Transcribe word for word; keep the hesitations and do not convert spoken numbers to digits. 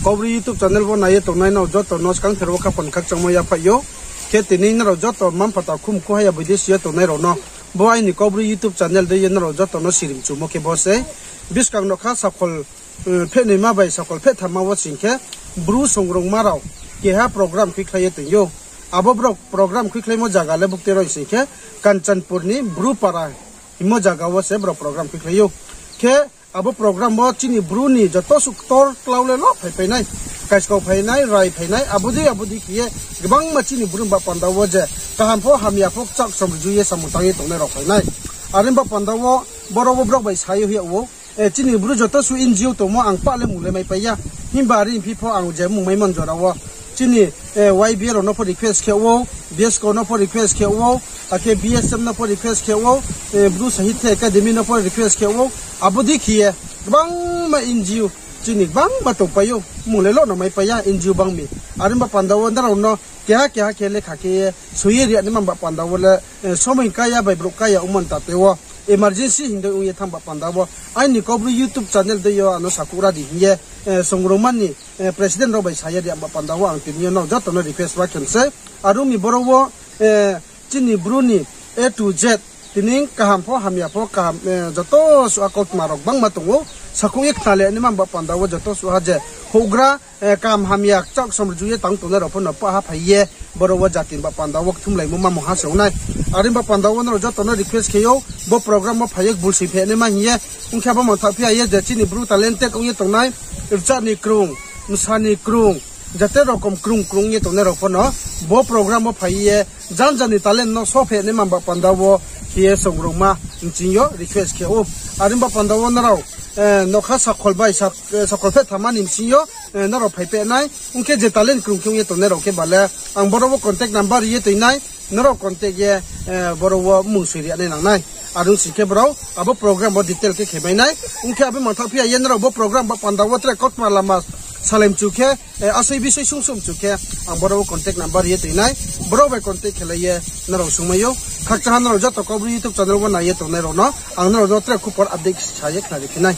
Kaubru YouTube channel wo nai ye tongnai nrao joto no skangther wo khaphang khakchangmo yaphaih ou. Khe tini nrao joto mma-mpha takhumkhu haya boidesi ye tongnai rao no bo aini Kaubru YouTube channel dei ye nrao joto no sirimchumo khe bo sei. Buskang nokha sakhol, eh, phehnoima bai sakhol phehthamma wo sing khe Bru songrongma rao keha program khuikhlai ye tong ou. Abo brao program khuikhlaimo zaga le buktei rao sing khe Kanchanpur ni Bru para hingmo zaga wo se brao program khuikhlai ou. Khe abo program wo chini Bru ni joto suh ktor klau le lo phaipai nai, kaiskau phai nai, rai phai nai, abo dei abo dei khe ye gbangma chini Bru ni baoh panda wo je kaham pho hamya pho kchak somrju ye samung tang ye tongnai rao phai nai. Are ni baoh panda wo boro wo brao bai sa ye hoih yag ou, eh, chini Bru joto suh N G O tongmo ang pah le mung le maipai ya. Himba are phi pho ang je mung maimo ni jora wo chini, eh, Y B A rao no pho request khe ou, BSCO no pho request khe ou, akhe B S M no pho request khe ou, eh, Bru Sahitya Academy no pho request khe ou, abo dei khe ye gbangma N G O chini gbangma tongpai ou, mung le lo no maipai ya N G O bang mi. Are ni baoh panda wo nrao no keha keha khe lekha khe ye soi ye ri ya naima baoh panda wo le, eh, somoi kaya bai brouh kaya ongmo ni tate wo emergency hing dei ong ye thanng baoh panda wo aini Kaubru YouTube channel dei yo ano sakhouh ra di hing ye, eh, songrongma ni, eh, president rao bai sa ye ri ya baoh panda wo ang tini yo nrao joto no request ma khe mi sei. Are ong mi boro wo, eh, chini Bru ni A to Z, tini kaham pho hamya pho kaham, eh, joto suh a kautma rao gbangma tong ou. Sakhouh ye khna le naima baoh panda wo joto suh ha je houhgra, eh, kaham hamya kchak somrju ye tang tongnai rao pho no pah ha phai ye boro wo jati ni baoh panda wo kthumlaimo ma mungha se ong nai. Are ni baoh panda wo nrao joto no request khe ou, bo program wo phai ye gbulsoi phe naima hing ye. Ong khe abo mangthaoh phi ya ye je chini Bru talented ong ye tongnai, rcha ni krung, msa ni krung, jate rokom krung krung ye tongnai rao pho no bo program wo phai ye janja ni talent no sophe naima baoh panda wo khe ye songrongma nching yo request khe ou. Are ni baoh panda wo nrao, eh, nokha sakhol bai sak-, eh, sakhol phehthamma ni bsing yo, eh, nrao phaipeh nai. Ong khe je talent krung khe ong ye tongnai rao khe ba le ang boro wo contact number ri ye toi nai, nrao contact ye, eh, boro wo mung soi ri ya nai nang nai. Are ong sing khe brao abo program wo detail khe khe mai nai. Ong khe abo mangthaoh phi ya ye nrao bo program baoh panda wo tre kautma lama salai mchu khe, eh, asoi bisoi sung sung mchu khe ang boro wo contact number ri ye toi nai. Brao bai contact khe lai ye nrao sungmai ou. Khakchang ha nrao joto Kaubru YouTube channel wo nai ye tongnai rao no ang nrao no tre khupor update sa ye khnari phi nai.